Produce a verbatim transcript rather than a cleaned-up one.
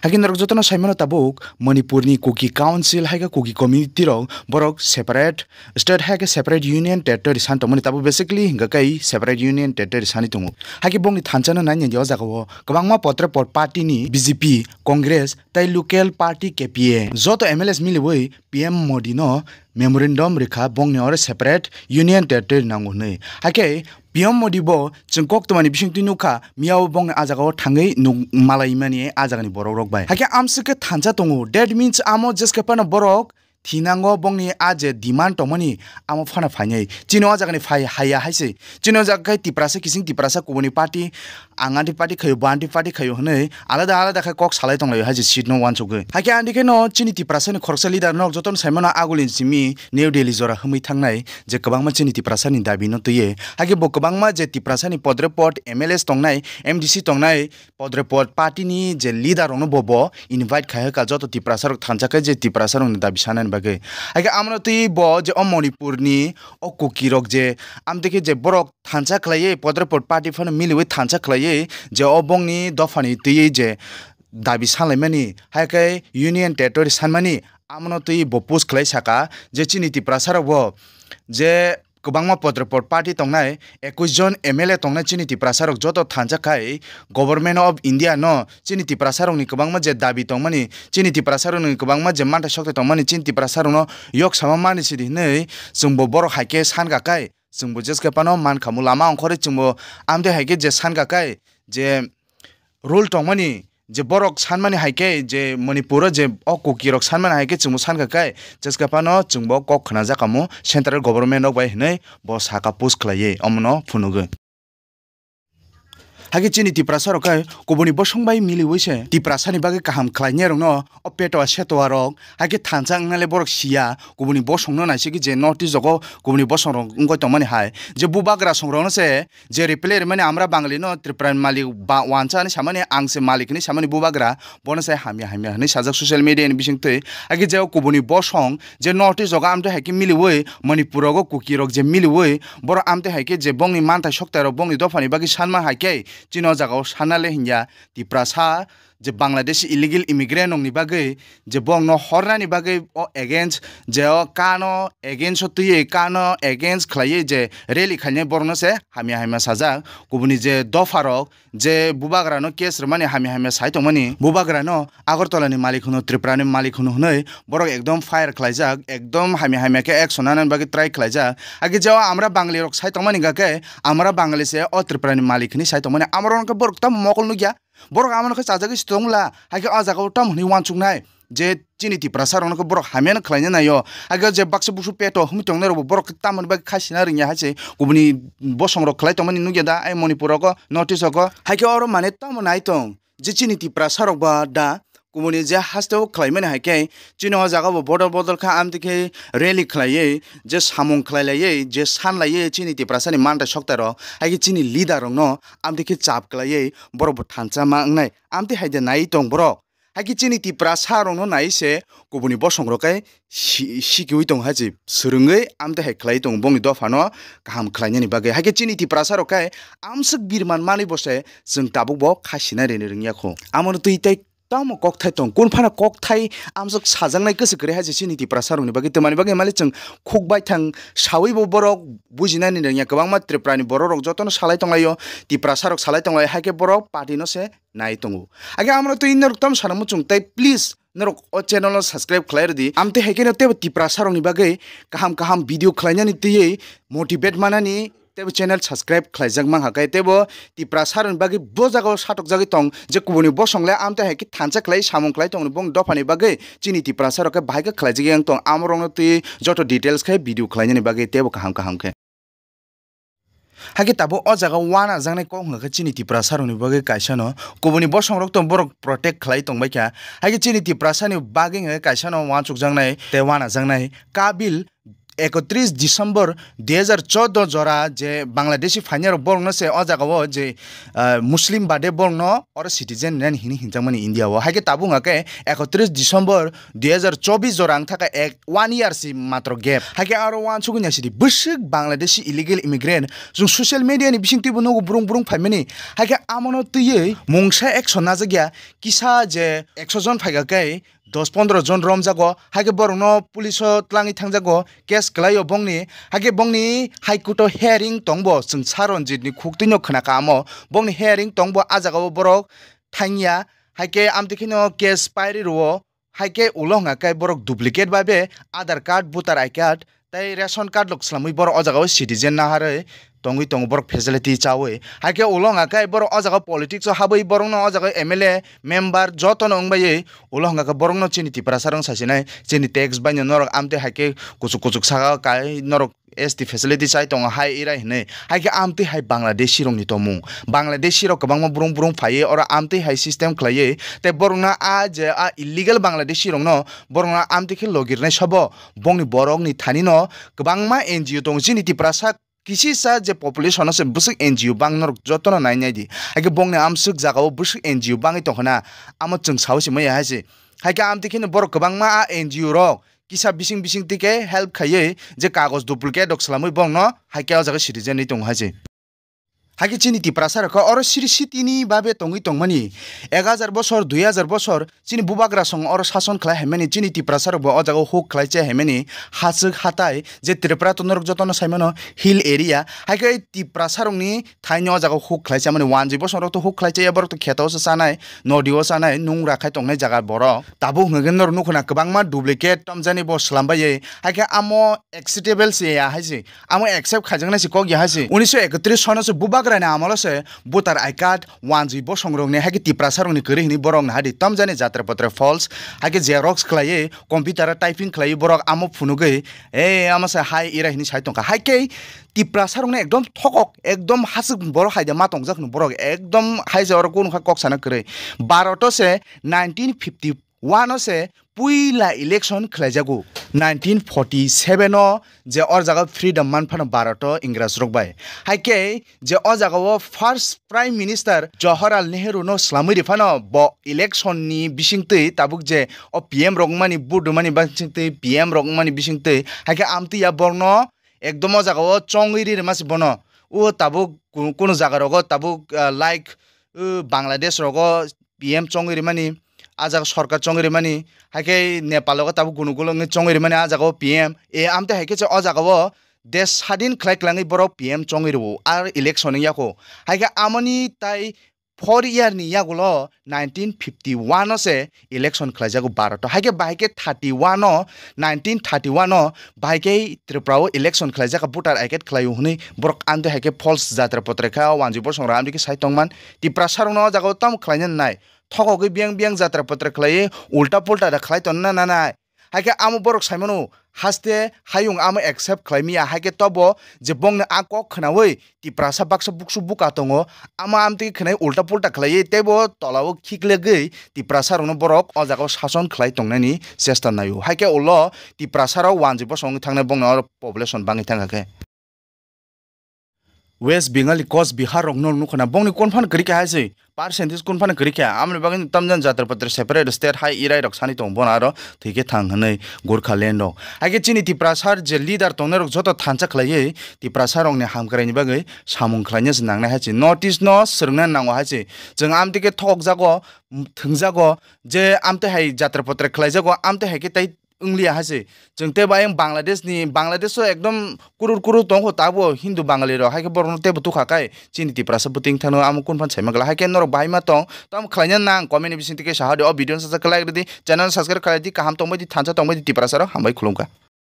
Haikhe norok jotono saimano tabuk Manipurni Kuki Council haikhe Kuki community rok borok separate state haikhe separate union territory san tongmani tabuk basically hingkha khe separate union territory sani tongo. Haikhe bongni thansa no nai nai o jaga o kwbangma potre pot party ni B J P, Congress tei local party K P A joto M L As miliwi P M Modi no memorandum rikha bongni oro separate union territory nango hwnwi. Haikhe P M Modi bo chwng koktwmani bisingtwi nukha, miyao bongni a jagao thangwi nuk malaimani a jagani borok rok bai. Haikhe amswk khe thansa tongo. That means amo jeske phano borok thinango bongni a je demand tongmani amo phano phainai. Chini o jagani phai haiya haise. Chini o jaga khai Tiprasa kising Tiprasa kubuni party, ang anti party khayo, bo anti party khayo hwnwi alada alada khe kok salai tonglaio hai je seat no uansugwi. Haikhe anti khe no chini Tiprasa ni khoroksa leader no jotono saimano agulini simi New Delhi jora hwnwi thangnai je kwbangma chini Tiprasa ni dabi no twiwi. Haikhe bo kwbangma je Tiprasa ni podre pod M L As tongnai, M D C tongnai, podre pod party ni je leader rok no bo bo invite khai kha joto Tiprasa rok thansa khe je Tiprasa rok ni dabi sanani bagwi. Haikhe amno twi bo je o Manipur ni o Kuki rok je amte khe je borok thansa khlaiwi, podre pod party phano miliwi thansa khlaiwi, je o bongni dophani twiwi je dabi sanlaimani, hai khe union territory sanmani, amono twiwi bo post khlai saka je chini Tiprasa rok bo je kwbangma podre pod party tongnai, ekwis jon M L A tongnai chini Tiprasa rok joto thansa khai Government of India no chini Tiprasa rokni kwbangma je dabi tongmani, chini Tiprasa rokni kwbangma je manthai sokthai tongmani, chini Tiprasa rokno yok sama mani sidi hinwi chwngbo borok hai khe sanka kai. Chwngbo jeske phano mankhamu lama ongkhorwi chwngbo amtwi hai khe je sanka kai je rule tongmani je borok sanmani hai khe je Manipur o je o Kuki rok sanmani hai khe chwngbo sanka kai jeske phano chwngbo kok khwnajak kamo central government rok bai hinwi bo saka post khlaiwi omono phunugwi. Hakhe chini Tiprasa rok khe kubuni bosong bai miliwi se Tiprasa ni bagwi kaham khlainai rokno o petwa setwa rok hakhe thansa wngnai le borok siya kubuni bosong no naisiki je North East rogo kubuni bosong rok wngwi tongmani hai je bubagra song rokno se je reply rimani amra Bangali no Tripura ni malik ba wansa hinwi samani ang se malik hinwi samani bubagra bono se hamya hamya hinwi sajak social media ni bisingtwi hakhe je o kubuni bosong je North East rogo amtwi hai khe miliwi Manipur rogo Kuki rok je miliwi borok amtwi hai khe je bongni manthai soktai rok bongni dophani bagwi sanma hai khe chini o jaga o sana le hinya Tiprasa je Bangladesh illegal immigrant rokni bagwi je bongno hornani bagwi o against je o kano against o twiwi kano against khlaiwi je rally khainai borokno se hamya hamya sajak kubuni je dopha rok je bubagrano case rwmani hamya hamya sai tongmani, bubagrano Agartala ni malik hwno, Tripura ni malik hwno hwnwi borok ekdom fire khlaijak, ekdom hamya hamya khe action nanani bagwi try khlaijak. Hakhe je o amra Bangali rok sai tongmani hwnkha khe amra Bangali se o Tripura ni malik hwnwi sai tongmani, amorok hwnkhe borok tamo mokol nukya, borok amono khe chajagwi se tongla, hakhe o jaga o tamo hwnwi uansuknai. Je chini Tiprasa rokno khe borok hamya no khlaina naio. Age je baksa busu peto humi tongnai rokbo borok khe tamoni bagwi kha sina rwngya hai se kubuni bosong rok khlai tongmani nukya da ai Manipur rogo, North East rogo. Hai khe oro mane tamo nai tong je chini Tiprasa rok ba da kubuni je haste o khlai mani hai khe chini o jaga bo bodol bodol kha amtwi khe rally khlaiwi je samung khlai laiwi je san laiwi chini Tiprasa ni manthai sokta rok hai khe chini leader rokno amtwi khe chap khlaiwi borok bo thansa ma wngnai amtwi hai de nai tong borok. Hakhe chini Tiprasa rokno nai se kubuni bosong rok khe si-, sikiwi tong hai se swrwngwi amtwi hai khlai tong bongni dophano kaham khlainani bagwi. Hakhe chini Tiprasa rok khe amswk birman manwi bo se chwng tabuk bo kha sina rini rwngya kho. Amono twi tei tamo kokthai tong, kun phano kokthai amswk sajaknai kwswk kwrwi hai se chini Tiprasa rokni bagwi twmani bagwi mali chwng khuk baithang sawi bo borok bujinani rwngya. Kwbangma Tripura ni borok rok jotono salai tonglaio, Tiprasa rok salai tonglaio, hakhe borok party no se nai tongo. Age amro twi norok tam sana muchung tai please norok o channel no subscribe khlai rwdi. Amtwi hai khe no tebo Tiprasa rokni bagwi kaham kaham video khlainani twiwi motivate manani tebo channel subscribe khlaijak mankha khe tebo Tiprasa rokni bagwi bo jaga o satok jagwi tong je kubuni bosong le amtwi hai khe thansa khlai samung khlai tongni bong dophani bagwi chini Tiprasa rok khe bahai khe khlaijak yang tong amorokno twi joto details khe video khlainani bagwi tebo kaham kaham khe. Hakhe tabuk o jaga o uanajaknai kok hwnkha khe chini Tiprasa rokni bagwi kaisa no kubuni bosong rok tong borok protect khlai tongbai kha. Hakhe chini Tiprasa ni bagwi hwnkha khe kaisa no uansukjaknai tei uanajaknai Kabil ekotris December dui hazar chordo jora je Bangladeshi phainai rok borokno se o jaga o je, ah, Muslim bade borokno oro citizen rwnani hini hinjakmani India o. Hai khe tabuk hwnkha khe ekotris December dui hazar chobis jora wngkha khe ek one year si matro gap. Hai khe aro uansugwi naisidi bwswk Bangladeshi illegal immigrant chwng social media ni bisingtwibo nugo brung brung phaimani. Hai khe amono twiwi mungsa action najak ya, kisa je ekso jon phaikha khe dos pondro jon romjago, hai khe borokno police o twlangwi thangjago, case kwlaio bongni, hai khe bongni High Court o hearing tongbo, chwng Sir Ranjit ni khuktwino khwnakha amo, bongni hearing tongbo, ah jaga o borok thangya, hai khe amtwi kheno case pairi rwo, hai khe ulo hwnka khe borok duplicate bai be Aadhaar card, voter I D card, tei ration card rok swlamwi borok o jaga o citizen naharwi tongwi tongo, borok facility chawi. Hai khe ulo hwnka khe borok o jaga o politics o habwi borokno o jaga o M L A, member jotono wngbai ulo hwnka khe borokno chini Tiprasa rok sasinai, chini tax baino norok amtwi hai khe kuchuk kuchuk saka kai norok S T facility chai tongo hai irai hinwi. Hai khe amtwi hai Bangladeshi rokni tongmung. Bangladeshi rok kwbangma brung brung phaiwi oro amtwi hai system khlaiwi tei borokno a je a illegal Bangladeshi rokno borokno amtwi khe logirnai sabo. Bongni borokni thanino kwbangma N G O tongo. Chini Tiprasa kisisa je population o se bwswk N G O bang norok jotono nai nai di. Hai khe bongni amswk jaga o bwswk N G O bangwi tongkha na, amo chwng saui se maya hai se. Hai khe amtwi kheno borok kwbangma a N G O rok kisa bising bising twi khe help khaiwi je kagoj duplicate rok swlamwi borokno hai khe o jaga citizen ri tongo hai se. Hai khe chini Tiprasa rok khe oro siri sitini babe tongwi tongmani ek hajar bosor, dui hajar bosor chini bubagra song oro sason khlai haimani, chini Tiprasa rok bo o jaga o huk khlai chai haimani, hachwk hatai je Tripura to norok jotono saimano hill area, hai khe Tiprasa rokni thaino o jaga o huk khlai chamani, wanjwi bosong rok to huk khlai chaya, borok to kheto se chanai, nodi o chanai, nung rakhai tongnai jaga borok. Tabuk hwnwi khe norok nukho na kwbangma duplicate tomjani bo swlambai, hai khe amo acceptable se ya hai se. Amo accept khaijaknai se kok ya hai se. Unisho ekotris sono se bubagrani amolo se voter I card, wanjwi bosong rokni hai khe Tiprasa rokni kwrwi hwnwi borok nahadi tomjani jatra potra false, hai khe xerox khlaiwi, computer o typing khlaiwi borok amo phunugwi, e, amo se hai ira hwnwi sai tongkha. Hai khe Tiprasa rokno ekdom thokok, ekdom hachwk borok hai de ma tongjak hwnwi borok ekdom hai se oro kunu kha kok sana kwrwi. Bharat o se nineteen fifty one o se puila election khlaijago. Nineteen forty seven o je o jaga freedom man phano Bharat o Ingras rok bai. Hai khe je o jaga o first Prime Minister Jawaharlal Nehru no swlamwi ri phano bo election ni bisingtwi tabuk je o P M rok wngmani, vote rwmani bisingtwi, P M rok wngmani bisingtwi, hai khe amtwi ya borokno ekdom o jaga o chongwi ri rwma se bono. O tabuk ku-, kunu jaga rogo tabuk, ah, like, uh, Bangladesh rogo P M chongwi rimani, ah jaga sorkar chongwi rimani, hai khe Nepal rogo tabuk gunu gulo wngwi chongwi rimani, ah jaga o P M. E, amtwi hai khe se o jaga o desh sadin khlai kwlangwi borok P M chongwi rwo, ar election wng yako. Hai khe amoni tai four year ni yagulo nineteen fifty one o se election khlaijago Bharat o. Hai khe bahai khe thirty one o, nineteen thirty one o bahai khe Tripura o election khlaijak, voter I card khlaio hwnwi borok amtwi hai khe false jatra potra kha, wanjwi bosong rok amtwi khe sai tongman. Tiprasa rokno o jaga o tamo khlaina nai. Thokogwi biyang biyang jatra potra khlaiwi ulta pulta da khlai tonna nanai. Hai khe amo borok sai mano, haste hayung amo accept khlai miya, hai khe tobo je bongni a kok khnaui Tiprasa baksa buksu buka tongo, amo amtwi khnai ulta pulta khlaiwi teibo tola o khiklegwi Tiprasa rokno borok o jaga o sason khlai tongnani chesta naio. Hai khe ulo Tiprasa rok wanjwi bosong wngwi thangnai, bongni oro population bangwi thangkha khe. West Bengal ni Coach Bihar rok no nukho na, bongni kun phano kwrwi kha hai se, percentage kun phano kwrwi kha, amoni bagwi tamjani jatra patra separate state hai irai rok sani tongo, bono aro thwi khe thang hwnwi Gorkhaland rok. Hai khe chini Tiprasa je leader tongnai rok joto thansa khlaiwi Tiprasa rokni hamkrai ni bagwi samung khlaina se nangnai hai se, North East no swrwngna nango hai se. Chwng amtwi khe thokjago, thwngjago je amtwi hai jatra patra khlaijago, amtwi hai khe tai wngliya hai se. Chwng teibo ayang Bangladesh ni, Bangladesh o ekdom kurur kurur tongkho, tabuk Hindu Bangali rok, hai khe borok no teibo tukha kai chini Tiprasa bwtwi wngthangno amo kun phan saima glak. Hai khe norok bahai ma tong, tamo khlaina nang comment ni bisingtwi khe saha di, o video no sajak khe like rwdi, channel subscribe khlai di, kaham tongbai di, thansa tongbai di Tiprasa rok, hambai khulumkha.